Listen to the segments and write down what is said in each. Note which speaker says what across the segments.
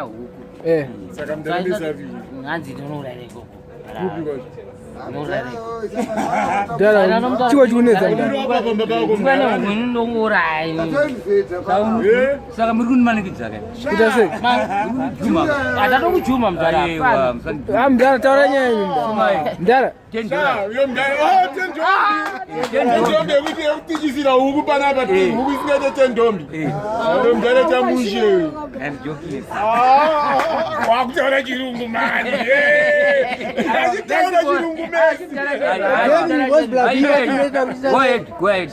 Speaker 1: Huku.
Speaker 2: Saka mudhara.
Speaker 1: Hanzi ndinouraya ikoko.
Speaker 2: Kupi kwacho?
Speaker 1: Ndinouraya ikoko.
Speaker 3: Mudhara, chiwa chikunetsa, mudhara.
Speaker 2: Apa pamba pako,
Speaker 1: Kwana
Speaker 2: mudhara.
Speaker 1: umweni ndongouraya.
Speaker 2: Eh?
Speaker 4: Saka muri kundimanikidza ka?
Speaker 3: Kuita sei?
Speaker 4: Juma.
Speaker 1: Atatokujuma, mudhara.
Speaker 4: Aiwa, musandijuma.
Speaker 3: Ah, mudhara, taura nyaya yenyu, mudhara. Mudhara.
Speaker 4: $10.
Speaker 2: Yo, mudhara. Oh, 10 ndombi. 10 ndombi yekuti yekutityisira huku panapa, huku isingaite 10 ndombi. Yo, mudhara, chamushe.
Speaker 4: I'm joking.
Speaker 2: Ah, wakutaura chirungu mani. Achitaura chirungu mesi.
Speaker 4: Go ahead, go ahead.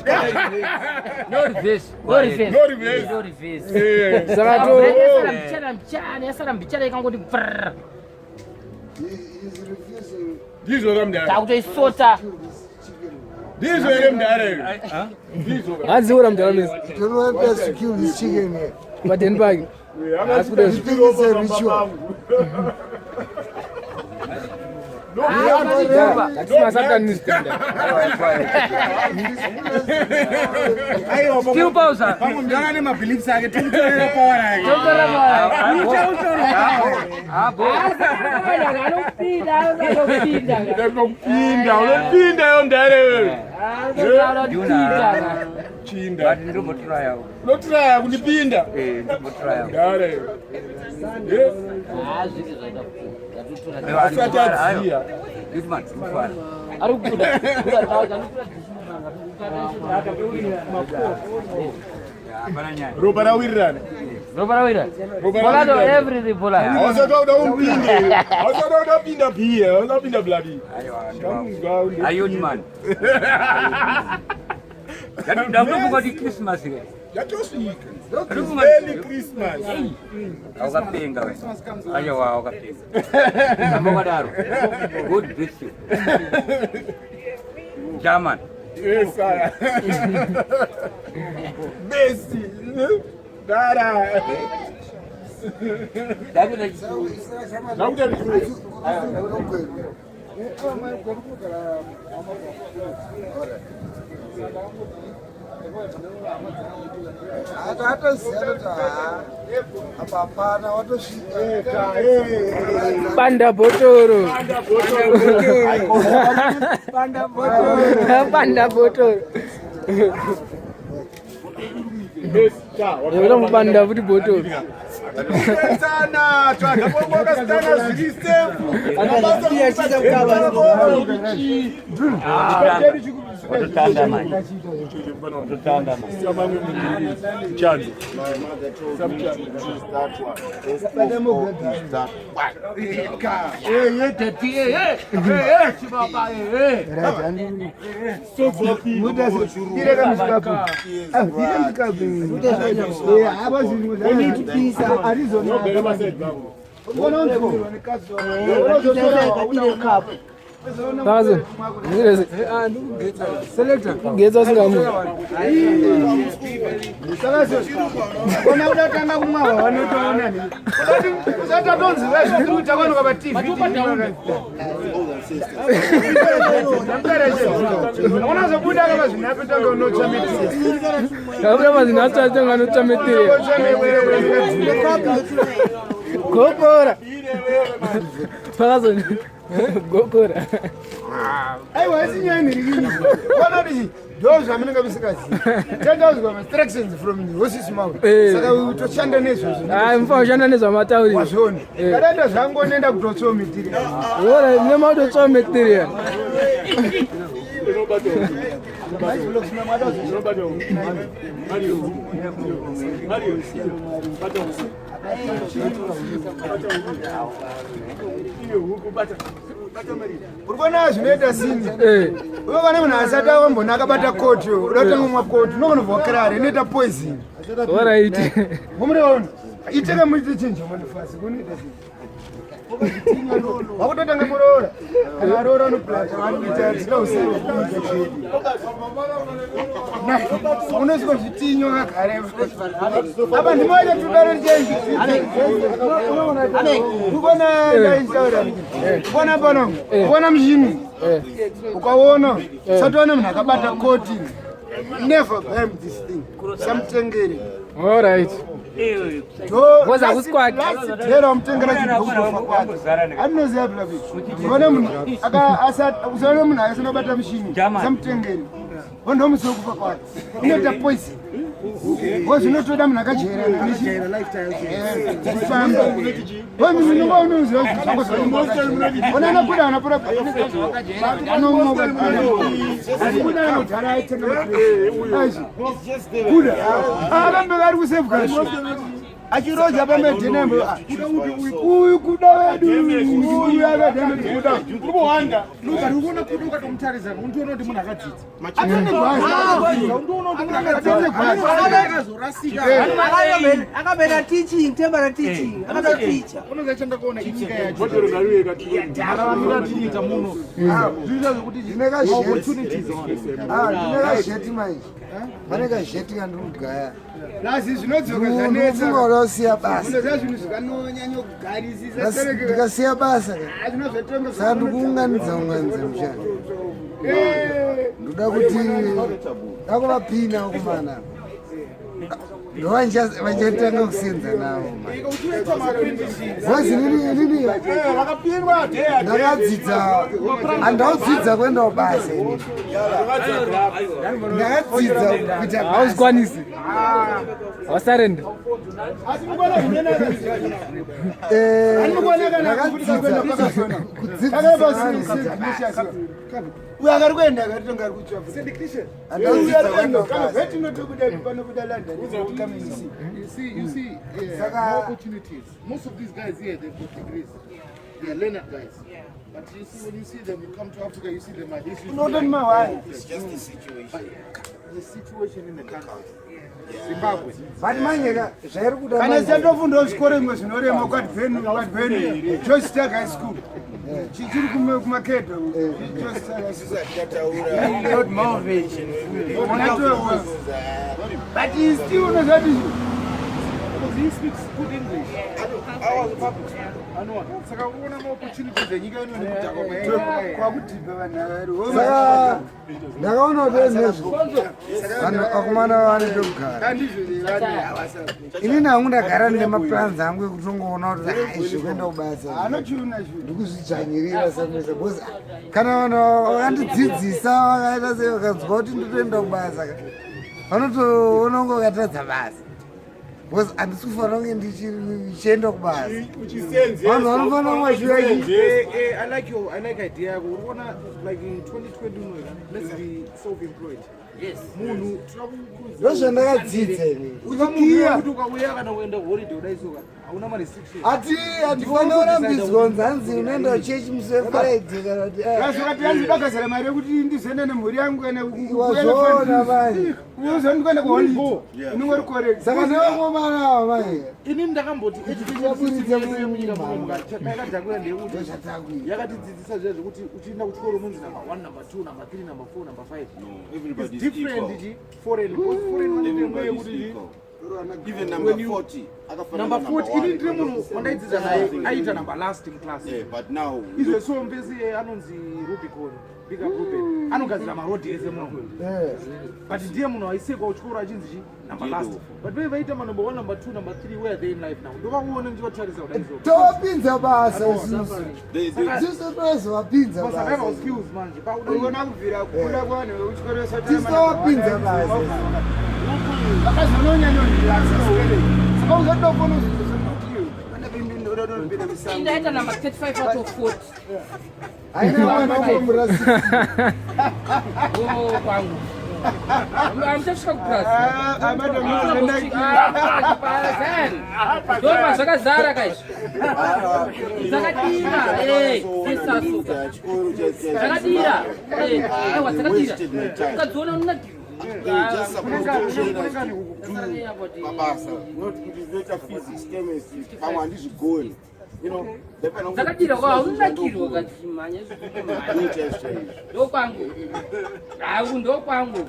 Speaker 4: No reverse. Go
Speaker 1: No
Speaker 4: ahead.
Speaker 1: reverse.
Speaker 2: No reverse.
Speaker 1: No reverse.
Speaker 3: Saka to
Speaker 1: Yasara mbichana mbichana, yasara mbichana, ikangoti prrr.
Speaker 2: Ndizvo ka, mudhara?
Speaker 1: Takutoisota.
Speaker 2: Ndizvo here, mudhara? Here, ndizvo ka?
Speaker 3: Hanzi ura, mudhara mesi.
Speaker 5: Don't want us to kill this chicken here.
Speaker 3: Padeni pake.
Speaker 2: Haasi
Speaker 3: kuda.
Speaker 5: You think it's a ritual?
Speaker 3: Hatisi masatanist, mudhara.
Speaker 4: Still pausa.
Speaker 6: Pamwe mudhara nemabeliefs ake, tomutorera power yake.
Speaker 4: Ah, bo.
Speaker 1: Anopinda, anopinda.
Speaker 2: Unopinda, unopinda yo, mudhara wewe.
Speaker 1: Anopinda.
Speaker 2: Chinda.
Speaker 4: But ndombotraya.
Speaker 2: Unotraya kundipinda?
Speaker 4: Eh, ndombotraya.
Speaker 2: Mudhara iwe. Eh?
Speaker 1: Ah, zviri zvaita kutora.
Speaker 2: Asati adziya.
Speaker 4: Youthman, mufana.
Speaker 1: Ari kubuda. Buda,
Speaker 4: Hapana nyaya.
Speaker 2: Ropa rawirirana.
Speaker 1: Ropa rawira.
Speaker 2: Ropa
Speaker 1: Bolado
Speaker 2: rawirirana.
Speaker 1: everything bolado.
Speaker 2: Hausati wauda umupinde, hausati wauda kupinda bhiya, hausati wapinda bloody.
Speaker 4: Aiwa. Ayoni man. Ndakutofunga kuti Christmas ke.
Speaker 2: Yatosvika.
Speaker 4: Ndakufunga.
Speaker 2: Early Christmas.
Speaker 4: Aukapenga we. Aiwa, aukapenga. Ramba wakadaro. God bless you. German.
Speaker 2: Yes, sir. Messi. Dara.
Speaker 4: Ndakuita.
Speaker 2: Ndakuita chirungu.
Speaker 5: Atoziva kuti haa, apa hapana watosvika.
Speaker 3: Panda bhotoro. Panda bhotoro. Unomupanda futi bhotoro.
Speaker 2: Sana, tsvaga kwakasitana zviri safe.
Speaker 4: Watotanda manje. Watotanda manje.
Speaker 2: Chando.
Speaker 7: My mother told me to choose that one. Best of all is that one.
Speaker 6: Ireka musikapu, ire musikapu. Arizona.
Speaker 3: Pakazo. Kugetsa usingamu.
Speaker 6: Kona uda tanga kumwa wanotoona ni usatatonziva zviri kuita kwano kwapa TV. Unozobuda kapa zvinapi tanga unotsva metiri.
Speaker 3: Kabuda mazinacho acho nganotsva metiri. Gokora. Pakazo. Gokora.
Speaker 6: Aiwa, isi nyaya nhirikini kwanoti ndo zvamunenge musingazivi. Tendazwa instructions from the horse's mouth.
Speaker 3: Eh.
Speaker 6: Saka toshanda nezvozvo.
Speaker 3: Hayi, mufana ushanda nezvamatauriro.
Speaker 6: Wazviona?
Speaker 3: Eh.
Speaker 6: Kadaita zvangonenda kutotsvawo metiri.
Speaker 3: Ora, mune mautotsva material.
Speaker 2: Unobata huku. Mario. Mario. Bata huku. Bata huku. Iye huku bata. Bata, Mario.
Speaker 6: Uri kuona zvinoita sini?
Speaker 3: Eh.
Speaker 6: Uyo kana munhu asati awambona akabata koti, uda kutanga kumwa koti, unogona kubva inoita poison.
Speaker 3: Alright.
Speaker 6: Mumureona iteke muite chinjo manifasi kunoita sei? Wakutotanga kuroora, kana aroora unoplata vanoita tida usiku, unosvika zvitinyo kakare apa ndimoita tudaro chenji. Ukona ndaitaura, ukona pano, ukona muchini, ukaona usatoona munhu akabata koti, never buy him this thing, samutengere.
Speaker 3: Alright. Ngoza hakusi kwake.
Speaker 6: Tera mutengera chibhuku kwake. Anoziva bila vitu. Usaone munhu usaone munhu asina kubata mushini. Samutengeri. Wondo musi wekufa kwake. Inoita poison. Ngozi inotoda munhu akajaira
Speaker 5: Jaira lifestyle.
Speaker 6: Kufamba. Wewe munhu unonga unoziva kuti ona anabuda anapora anomoka kuda anodhara aitenga kuda akambe vari kusevwa achiroja pamedhenembo uyu kuda wedu uyu akadhembe kuda
Speaker 2: Kuhanda.
Speaker 8: Uri kuona kuda ukatomutarisa untoona kuti munhu akadzidza.
Speaker 6: Atone gwazi.
Speaker 8: Untoona kuti munhu
Speaker 6: Atone gwazi.
Speaker 8: akazorasika.
Speaker 9: Akapera teaching, tembera teaching, akatoticha.
Speaker 8: Unoziva chandakaona inyika yacho.
Speaker 2: Bhodhoro ngariuye katiwe.
Speaker 8: Mararamiro atinoita muno. Zvinoita zvekuti
Speaker 5: Ndine kazheti.
Speaker 8: opportunities
Speaker 5: Ah, ndine kazheti manje. Pane kazheti kandiri kugaya.
Speaker 6: Lasi zvinodzoka
Speaker 5: Ndinofunga
Speaker 6: zvanetsa.
Speaker 5: kuda kusiya basa.
Speaker 6: Unoziva zvinhu zvikanonyanyokugarisisa
Speaker 5: Ndikasiya basa ka.
Speaker 6: zvinozvotonga
Speaker 5: Saka ndikuunganidza unganidza mushando. Ndoda kuti ndakuvapina vakomana. Ndovanichatanga kusenza navo manje. Bhozi inini
Speaker 2: Vakapindwa dheya.
Speaker 5: ndakadzidza, handaudzidza kuenda kubasa inini. Ndakadzidza kuita basa.
Speaker 3: Hauzikwanisi. Wasarenda.
Speaker 6: Asi mukuona zvinonaka.
Speaker 5: Ndakadzidza kudzidzisa vanhu kuita basa.
Speaker 6: Uyo akari kuenda akaritonga ari kutsva.
Speaker 5: Handaudzidza kuenda kubasa.
Speaker 6: Vetinotobuda panobuda London.
Speaker 8: You see, you see, yeah,
Speaker 5: Saka-
Speaker 8: more opportunities. Most of these guys here, they've got degrees. They are learned guys. But you see, when you see them, you come to Africa, you see them like this.
Speaker 6: Unotoni mahwai.
Speaker 7: It's just the situation.
Speaker 8: The situation in the country. Zimbabwe.
Speaker 5: But manje ka zvairi kuda
Speaker 6: Kana
Speaker 5: manje.
Speaker 6: satofundawo zvikoro imwe zvinorema kwadvenu kwadvenu George Stark High School. Chiri kumakedo. George Stark High School.
Speaker 7: Tataura.
Speaker 6: Lord Malvern. But he still unoziva kuti
Speaker 8: Because he speaks good English. I was a public school. I know. Saka uona ma opportunities enyika ino nekudhakwa kwayo.
Speaker 6: kwakudhibha vanhu avari.
Speaker 5: Saka ndakaona kuti ezvinezvi vanhu vakomana vane pekugara. Inini hangu ndagara ndine maplans angu ekutongoona kuti ah, izvi kuenda kubasa
Speaker 6: Anochiona zvinhu.
Speaker 5: ndikuzvidzvanyirira samesa because kana vanhu vakandidzidzisa vakaita sei vakanzwa kuti ndotoenda kubasa ka vanotoona kunge vakatadza basa because handisi kufanira kunge ndichienda kubasa. Vanhu vanofanira kunge vachiuya
Speaker 8: Eh, eh, I like your, I like idea yako. Uri kuona like in 2020 uno, let's be self-employed.
Speaker 1: Yes.
Speaker 8: Munhu tinokukurudzira.
Speaker 5: Ndozvandakadzidza ini.
Speaker 8: Uchikiya kuti ukauya kana kuenda holiday udaisoka hauna ma restrictions.
Speaker 5: Ati handifanira kurambidzwa kunzi hanzi unoenda kuchechi musi weFriday kana kuti eh.
Speaker 6: Azokati hanzi ndakazara mari yekuti ndizoenda nemhuri yangu kana
Speaker 5: Wazoona manje.
Speaker 6: uzoni kuenda kuholiday. Unongori correct.
Speaker 5: Saka nevakomana ava manje
Speaker 8: Inini ndakamboti education system yedu yemunyika muno yakadhakura ndeyekuti
Speaker 5: ndozvatakuita.
Speaker 8: yakatidzidzisa zviya zvekuti uchienda kuchikoro unonzi number 1, number 2, number 3, number 4, number 5.
Speaker 7: Everybody
Speaker 8: It's
Speaker 7: is
Speaker 8: different
Speaker 7: equal.
Speaker 8: chi foreign, because foreign vanoita
Speaker 7: Everybody is
Speaker 8: yekuti chi
Speaker 7: equal. Even number 40. Akafanana
Speaker 8: number 40 ini ndiri
Speaker 7: number one.
Speaker 8: munhu wandaidzidza naye aiita number last in class.
Speaker 7: Yeah, but now
Speaker 8: Izvo so mbesi anonzi Rubicon, big up Ruben, anogadzira marodhi ese muno, but ndiye munhu aisekwa kuchikoro achinzi chi number last, but ve vaita ma number 1, number 2, number 3. Where are they in life now? Ndovakuona ndichivatarisa kudai so.
Speaker 5: Tovapinza basa isusu.
Speaker 7: they
Speaker 5: Isusu tozovapinza
Speaker 8: Ma survival
Speaker 5: basa.
Speaker 8: skills manje pauda
Speaker 6: Uona kubvira kukura kwavanhu vekuchikoro
Speaker 5: Tisu tovapinza basa.
Speaker 6: Vakazononyanyondirasa. Saka uzodokona
Speaker 1: Ndaita number 35 out of 40.
Speaker 5: Haina mwana womurasika.
Speaker 1: Oh, kwangu. Amuchasvika kupurazi. Ndoma zvakazara kaizvi. Zvakadira. Sesasuka.
Speaker 7: Chikoro
Speaker 1: Zvakadira. Aiwa dzakadira.
Speaker 7: wasted my time.
Speaker 1: Ukadziona unonakirwa.
Speaker 7: They were just supposed to train us to do mabasa, not kuti toita physics, chemistry, pamwe handizvigoni.
Speaker 1: Dzakadira kwa unonakirwa ukadzimhanya.
Speaker 7: Ndoita izvo.
Speaker 1: Ndokwangu. Hau ndokwangu.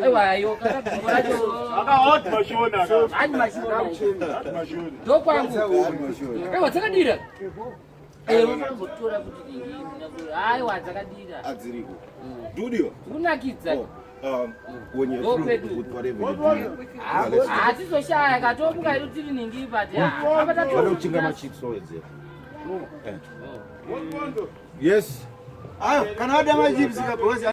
Speaker 1: Aiwa ayo kakadzimbo racho.
Speaker 2: Akahot mashona.
Speaker 1: Hadi mashona.
Speaker 2: Mashona.
Speaker 1: Ndokwangu. Aiwa dzakadira. Unofanira kuti aiwa dzakadira.
Speaker 7: Adziriko dudiwa.
Speaker 1: Kunakidza.
Speaker 7: When you're through with whatever you're doing.
Speaker 1: Hatizoshaya katomuka hedu tiri ningi, but
Speaker 7: Vanochinga machips wawedzera. Yes.
Speaker 6: Ayo, kana wada machips kabhozi.